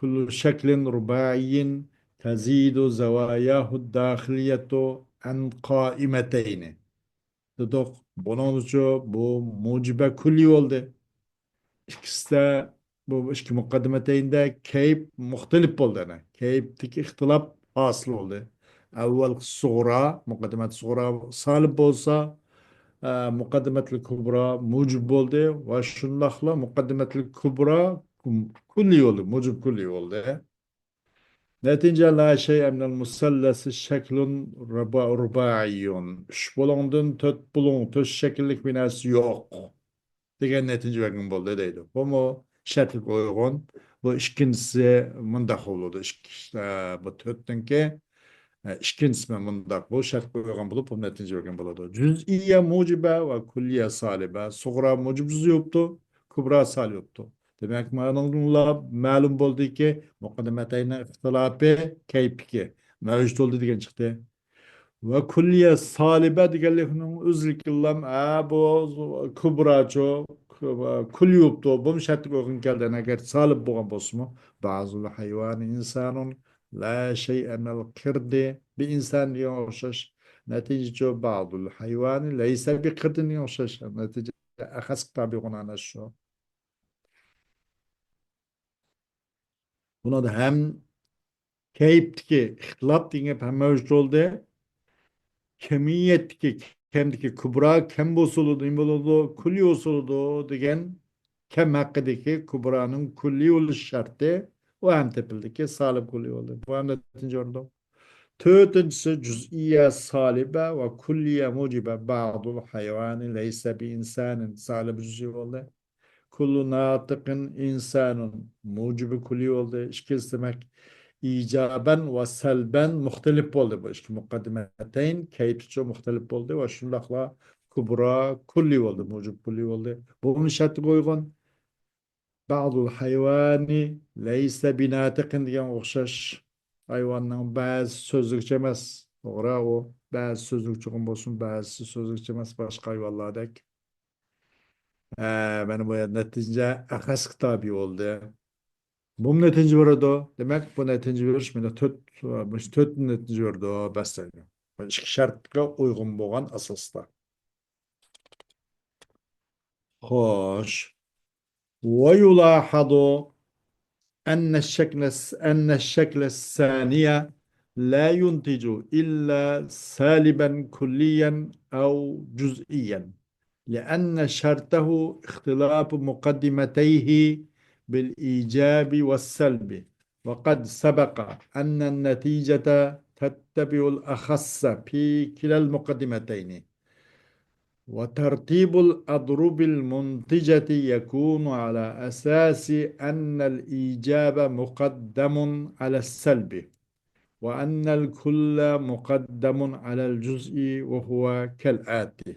كۇللۇ شەكلىن رۇبائىيىن تەزىدۇ زەۋاياھۇ داخىلىيەتۇ ئەن قائىمەتەينى دېدۇق. بۇنىڭدىچۇ بۇ مۇجىبە كۈللى بولدى. ئىككىسىدە، بۇ ئىككى مۇقەددىمەتەيندە كەيپ مۇختەلىپ بولدى. ئەنە كەيپتىكى ئىختىلاپ ھاسىل بولدى. ئەۋۋەل سۇغرا، مۇقەددىمەت سۇغرا سالىب بولسا، ئە، مۇقەددىمەتلىك كۇبرا مۇجىب بولدى ۋە شۇنداقلا مۇقەددىمەتلىك كۇبرا كۈللى بولدى، مۇجىب كۈللى بولدى. نەتىجە، لا شەيئە مىنەل مۇسەللەسى شەكلۇن رۇبا-، رۇبائىيۇن. ئۈچ بۇلۇڭدىن تۆت بۇلۇڭ، تۆت شەكىللىك بىر نەرسە يوق دېگەن نەتىجە بەرگەن بولدى دەيدۇ. بۇمۇ شەرتكە ئۇيغۇن. بۇ ئىككىنچىسى مۇنداق بولىدۇ. ئىككى، ئە، بۇ تۆتنىڭكى، ئە، ئىككىنچىسى مۇنداق. بۇ شەرتكە ئۇيغۇن بولۇپ، بۇ نەتىجە بەرگەن بولىدۇ. جۈزئىيە مۇجىبە ۋە كۈللىيە سالىبە. سۇغرا مۇجىب جۈزئىي بوپتۇ، كۇبرا سالىب بوپتۇ. دېمەك، مانىڭدىنلا مەلۇم بولدىكى، مۇقەددىمەتەينىڭ ئىختىلاپى كەيپىكى مەۋجۇت بولدى دېگەن چىقتى. ۋە كۈللىيە سالىبە دېگەنلىكنىڭ ئۆزلۈكىلا، ئە، بۇ كۇبراچۇ، كۈللى بوپتۇ. بۇمۇ شەرتكە ئۇيغۇن كەلدى. ئەگەر سالىب بولغان بولسىمۇ، بەزۇل ھايۋانى ئىنسانۇن لا شەيئە مىنەل قىردى بى ئىنسان دېگەن ئوخشاش. نەتىجىچۇ، بەزۇل ھايۋانى لەيسە بى قىردىن دېگەن ئوخشاش. نەتىجە ئەخەس تابىئ بولغان ئەنە شۇ. بۇنىڭدا ھەم كەيپتىكى ئىختىلاپ دېگەن گەپ ھەم مەۋجۇت بولدى. كەمىيەتتىكى، كەمدىكى كۇبرا كەم بولسا بولىدۇ، نېمە بولىدۇ؟ كۈللى بولسا بولىدۇ دېگەن كەم ھەققىدىكى كۇبرانىڭ كۈللى بولۇش شەرتى، ئۇ ھەم تېپىلدىكى، سالىب كۈللى بولدى. بۇ ھەم نەتىجە بېرىدۇ. تۆتىنچىسى، جۈزئىيە سالىبە ۋە كۈللىيە مۇجىبە، بەزۇل ھايۋانى لەيسە بى ئىنسانىن، سالىب جۈزئىي بولدى. كۇللۇ ناتىقىن ئىنسانۇن، مۇجىبى كۈللى بولدى. ئىككىنچىسى، دېمەك، ئىجابەن ۋە سەلبەن مۇختەلىپ بولدى. بۇ ئىككى مۇقەددىمەتەين كەيپىچۇ مۇختەلىپ بولدى ۋە شۇنداقلا كۇبرا كۈللى بولدى، مۇجىب كۈللى بولدى. بۇمۇ شەرتكە ئۇيغۇن. بەزۇل ھايۋانى لەيسە بىناتىقىن دېگەن ئوخشاش. ھايۋاننىڭ بەزىسى سۆزلۈكچە ئەمەس. توغرا، ئۇ بەزى سۆزلۈكچە بولسۇن، بەزىسى سۆزلۈكچە ئەمەس، باشقا ھايۋانلاردەك. ھە، مانا بۇ يەردە نەتىجە ئەخەس تابىئ بولدى. بۇمۇ نەتىجە بېرىدۇ. دېمەك، بۇ نەتىجە بېرىش مانا تۆت، مۇشۇ تۆت نەتىجە بېرىدۇ، بەس دەيدۇ. بۇ ئىككى شەرتكە ئۇيغۇن بولغان ئاساستا. خوش. ويلاحظ، أن الشكل الس-، أن الشكل الثاني لا ينتج إلا سالبا كليا أو جزئيا، لأن شرطه اختلاف مقدمتيه بالإيجاب والسلب، وقد سبق أن النتيجة تتبع الأخص في كلا المقدمتين. وترتيب الأضرب المنتجة يكون على أساس أن الإيجاب مقدم على السلب، وأن الكل مقدم على الجزء، وهو كالآتي.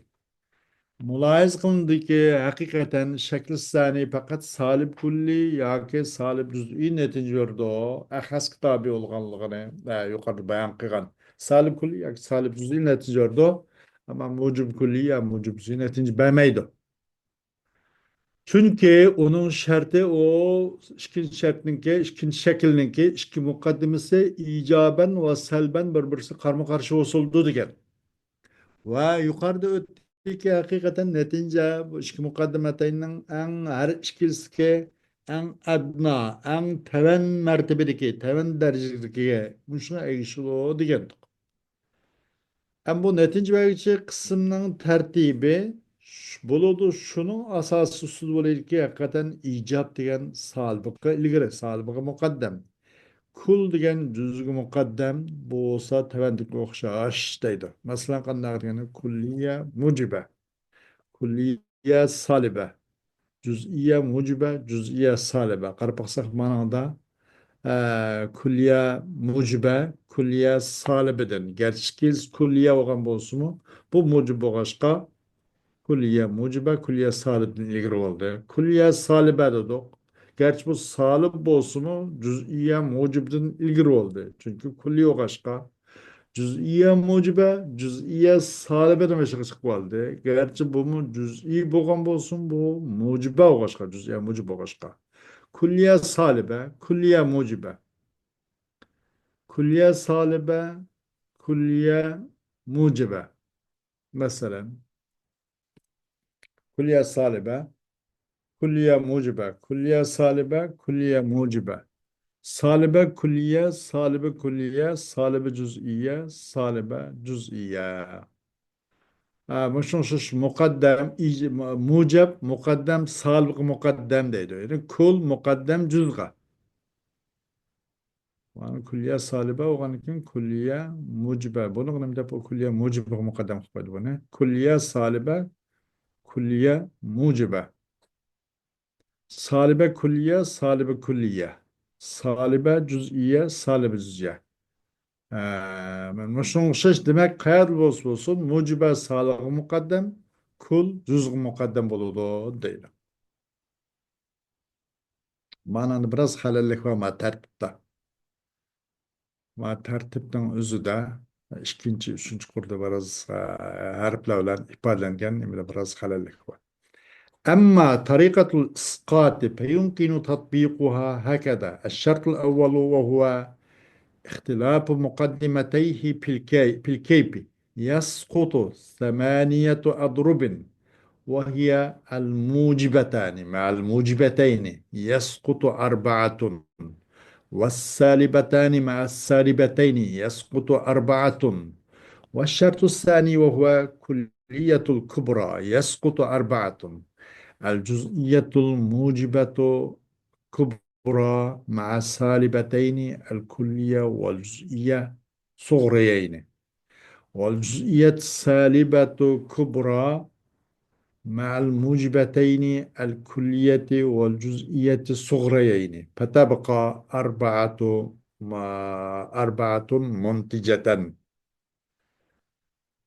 مۇلاھىزە قىلىندىكى، ھەقىقەتەن شەكلى سانى پەقەت سالىب كۈللىي ياكى سالىب جۈزئىي نەتىجە بېرىدۇ. ئەخەسكە تابىي بولغانلىقىنى، ئە، يۇقىرىدا بايان قىلغان. سالىب كۈللىي ياكى سالىب جۈزئىي نەتىجە بېرىدۇ. ئەمما مۇجىب كۈللىي يا مۇجىب جۈزئىي نەتىجە بەرمەيدۇ. چۈنكى ئۇنىڭ شەرتى ئۇ ئىككىنچى شەرتنىڭكى، ئىككىنچى شەكىلنىڭكى ئىككى مۇقەددىمىسى ئىجابەن ۋە سەلبەن بىر-بىرسى قارمۇ-قارشى بولسىدۇ دېگەن. ۋە يۇقىرىدا ئۆتتىكى، ھەقىقەتەن نەتىجە بۇ ئىككى مۇقەددىمەتەينىڭ ئەڭ، ھەر ئىككىلىسىدىكى ئەڭ ئەدنا، ئەڭ تۆۋەن مەرتىبىدىكى، تۆۋەن دەرىجىدىكى مۇشۇنىڭغا ئەگىشىدۇ دېگەنتۇق. ئەمما بۇ نەتىجە بەرگۈچى قىسىمنىڭ تەرتىپى ش-، بولىدۇ، شۇنىڭ ئاساسى ئۈستىدە بولىدۇكى، ھەقىقەتەن ئىجاب دېگەن سالىبقا ئىلگىرى، سالىبقا مۇقەددەم. كۇل دېگەن جۈزگە مۇقەددەم، بولسا تۆۋەندىكىگە ئوخشاش دەيدۇ. مەسىلەن، قانداق دېگەندە، كۇللىيە مۇجىبە. كۇللىيە سالىبە، جۈزئىيە مۇجىبە، جۈزئىيە سالىبە. قاراپ باقساق، مانىڭدا، ئە، كۇللىيە مۇجىبە، كۇللىيە سالىبىدىن. گەرچە ئىككىلىسى كۇللىيە بولغان بولسىمۇ، بۇ مۇجىب بولغاچقا، كۇللىيە مۇجىبە، كۇللىيە سالىبىدىن ئىلگىرى بولدى. كۇللىيە سالىبە دېدۇق. گەرچە بۇ سالىب بولسىمۇ، جۈزئىيە مۇجىبىدىن ئىلگىرى بولدى. چۈنكى كۇللىي بولغاچقا، جۈزئىيە مۇجىبە، جۈزئىيە سالىبىدىن بېشىغا چىقىپ قالدى. گەرچە بۇمۇ جۈزئىي بولغان بولسۇن، بۇ مۇجىبە بولغاچقا، جۈزئىيە مۇجىب بولغاچقا. كۇللىيە سالىبە، كۇللىيە مۇجىبە. كۇللىيە سالىبە، كۇللىيە مۇجىبە. مەسىلەن، كۇللىيە سالىبە، كۇللىيە مۇجىبە، كۇللىيە سالىبە، كۇللىيە مۇجىبە. سالىبە كۇللىيە، سالىبە كۇللىيە، سالىبە جۈزئىيە، سالىبە جۈزئىيە. ھە، مۇشۇنىڭ ئوخشاش مۇقەددەم، ئىج-، مۇ-، مۇجەب مۇقەددەم، سالىبقا مۇقەددەم دەيدۇ. يەنى كۇل مۇقەددەم جۈزغا. مانا كۇللىيە سالىبە بولغاندىن كېيىن كۇللىيە مۇجىبە. بۇنى نېمە دەپ، ئۇ كۇللىيە مۇجىبىغا مۇقەددەم قىلىپ قويدى بۇنى. كۇللىيە سالىبە، كۇللىيە مۇجىبە. سالىبە كۇللىيە، سالىبە كۇللىيە. سالىبە جۈزئىيە، سالىبە جۈزئىيە. ئە، مانا مۇشۇنىڭغا ئوخشاش، دېمەك، قەيەردە بولسا بولسۇن، مۇجىبە سالىبقا مۇقەددەم، كۇل جۈزغا مۇقەددەم بولىدۇ دەيدۇ. ماناندا بىراز خەلەللىك بار ما تەرتىپتە. ما تەرتىپنىڭ ئۆزىدە ئىككىنچى، ئۈچىنچى قۇردا بىراز، ئە، ھەرپلەر بىلەن ئىپادىلەنگەن نېمىدە بىراز خەلەللىك بار. أما طريقة الإسقاط فيمكن تطبيقها هكذا: الشرط الأول وهو اختلاف مقدمتيه في الكي-، في الكيف، يسقط ثمانية أضرب، وهي الموجبتان مع الموجبتين يسقط أربعة، والسالبتان مع السالبتين يسقط أربعة، والشرط الثاني وهو كلية الكبرى يسقط أربعة، الجزئية الموجبة كبرى مع سالبتين الكلية والجزئية صغريين، والجزئية السالبة كبرى مع الموجبتين الكلية والجزئية الصغريين، فتبقى أربعة، أربعة منتجة.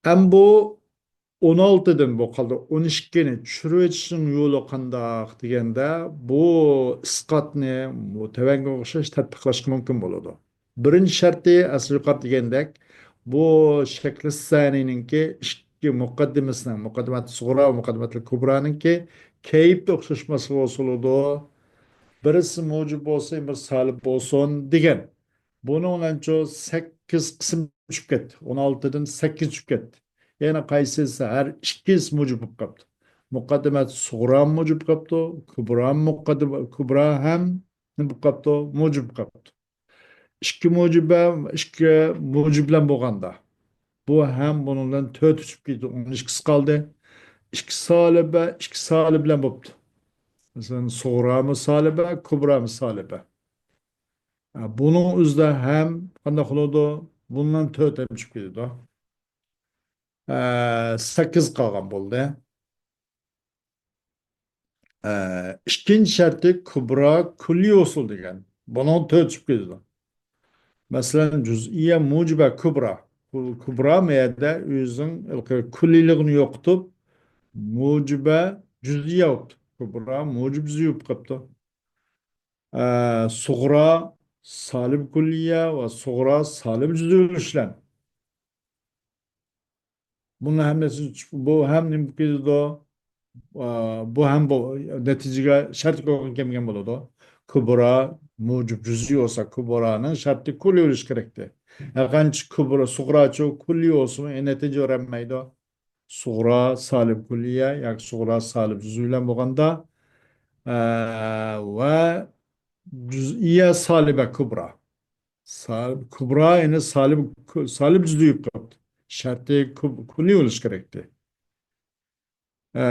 ئەمما بۇ ئون ئالتىدىن بۇ قالدى ئون ئىككىنى چۈشۈرۈۋېتىشنىڭ يولى قانداق دېگەندە، بۇ ئىسقاتنى بۇ تۆۋەنگە ئوخشاش تەتبىقلاشقا مۇمكىن بولىدۇ. بىرىنچى شەرتى، ئەسلى يۇقىرىدا دېگەندەك، بۇ شەكلى سانىنىڭكى ئىككى مۇقەددىمىسىنىڭ، مۇقەددىمات سۇغرا ۋە مۇقەددىماتىل كۇبرانىڭكى كەيپى ئوخشاشماسلىقى بولسا بولىدۇ. بىرسى مۇجىب بولسۇن، بىرسى سالىب بولسۇن دېگەن. بۇنىڭ بىلەنچۇ سەككىز قىسىم چۈشۈپ كەتتى. ئون ئالتىدىن سەككىز چۈشۈپ كەتتى. يەنە قايسىسى، ھەر ئىككىسى مۇجىب بولۇپ قاپتۇ. مۇقەددىمات سۇغرا مۇجىب قاپتۇ، كۇبرا مۇقەددىم-، كۇبرا ھەم نېمە بولۇپ قاپتۇ؟ موجىب بولۇپ قاپتۇ. ئىككى موجىبە، ئىككى موجىب بىلەن بولغاندا، بۇ ھەم بۇنىڭ بىلەن تۆت ئۆچۈپ كېتىدۇ، ئون ئىككىسى قالدى. ئىككى سالىبە، ئىككى سالىب بىلەن بوپتۇ. مەسىلەن، سۇغرامۇ سالىبە، كۇبرامۇ سالىبە. ھە، بۇنىڭ ئۆزىدە ھەم قانداق بولىدۇ؟ بۇنىڭ بىلەن تۆت ھەم چۈشۈپ كېتىدۇ. ھە، سەككىز قالغان بولدى. ئىككىنچى شەرتى كۇبرا كۈللىي ھوسۇل دېگەن. بۇنىڭ تۆت چۈشۈپ كېتىدۇ. مەسىلەن، جۈزئىيە مۇجىبە كۇبرا. بۇ كۇبرا مەيەدە ئۆزىنىڭ كۈللىيلىقىنى يوقىتىپ، مۇجىبە جۈزئىيە بوپتۇ. كۇبرا مۇجىب جۈزئىي بولۇپ قاپتۇ. ئە، سۇغرا سالىب كۈللىيە ۋە سۇغرا سالىب جۈزئىي ئۈلۈشلەن. بۇنىڭ ھەممىسى، بۇ ھەم نېمە كېلىدۇ؟ ئا، بۇ ھەم بۇ نەتىجىگە شەرت قويغان كەلمىگەن بولىدۇ. كۇبرا مۇجىب جۈزئىي بولسا، كۇبرانىڭ شەرتى كۈللىي بولۇشى كېرەكتى. ھەرقانچە كۇبرا، سۇغراچۇ كۈللىي بولسىمۇ، نەتىجە بېرەلمەيدۇ. سۇغرا سالىب كۈللىيە ياكى سۇغرا سالىب جۈزئىي بىلەن بولغاندا، ئا، ۋە جۈزئىيە سالىبە كۇبرا. سالىب كۇبرا، يەنى سالىب، سالىب جۈزئىي بولۇپ قاپتۇ. شەرتى كۇب-، كۈللىي بولۇشى كېرەكتى. ئە،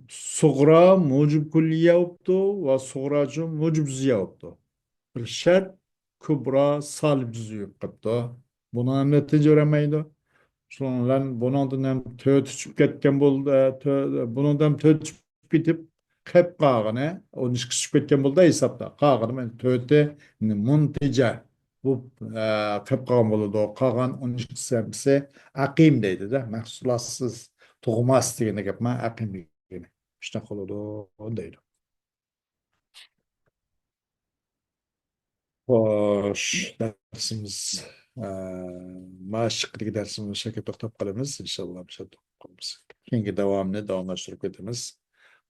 سۇغرا مۇجىب كۈللىيە بوپتۇ ۋە سۇغراچۇ مۇجىب جۈزئىيە بوپتۇ. بىر شەرت كۇبرا سالىب جۈزئىي بولۇپ قاپتۇ. بۇنىڭ ھەم نەتىجە بېرەلمەيدۇ. شۇنىڭ بىلەن بۇنىڭدىن ھەم تۆت چۈشۈپ كەتكەن بولدى. ئە، تۆ-، بۇنىڭدىن ھەم تۆت چۈشۈپ كېتىپ، قېپ قالغىنى ئون ئىككى چۈشۈپ كەتكەن بولدى ھېسابتا. قالغىنى مانا تۆتى مۇنتىجە بۇ، ئە، قېپ قالغان بولىدۇ. قالغان ئون ئىككى سەمسى ئەقىم دەيدۇ-دە. مەھسۇلاتسىز تۇغماس دېگەندە گەپ ما ئەقىم دېگىنى. شۇنداق بولىدۇ دەيدۇ. خوش، دەرسىمىز، ئە، ماشىقىدىكى دەرسىمىز شەكىل توختاپ قالىمىز. ئىنشاللا، كېيىنكى داۋامىنى داۋاملاشتۇرۇپ كېتىمىز.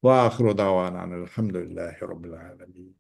ۋە ئاخىرۇ داۋانا ئەلھەمدۇلىللاھى رەببىل ئالەمىن.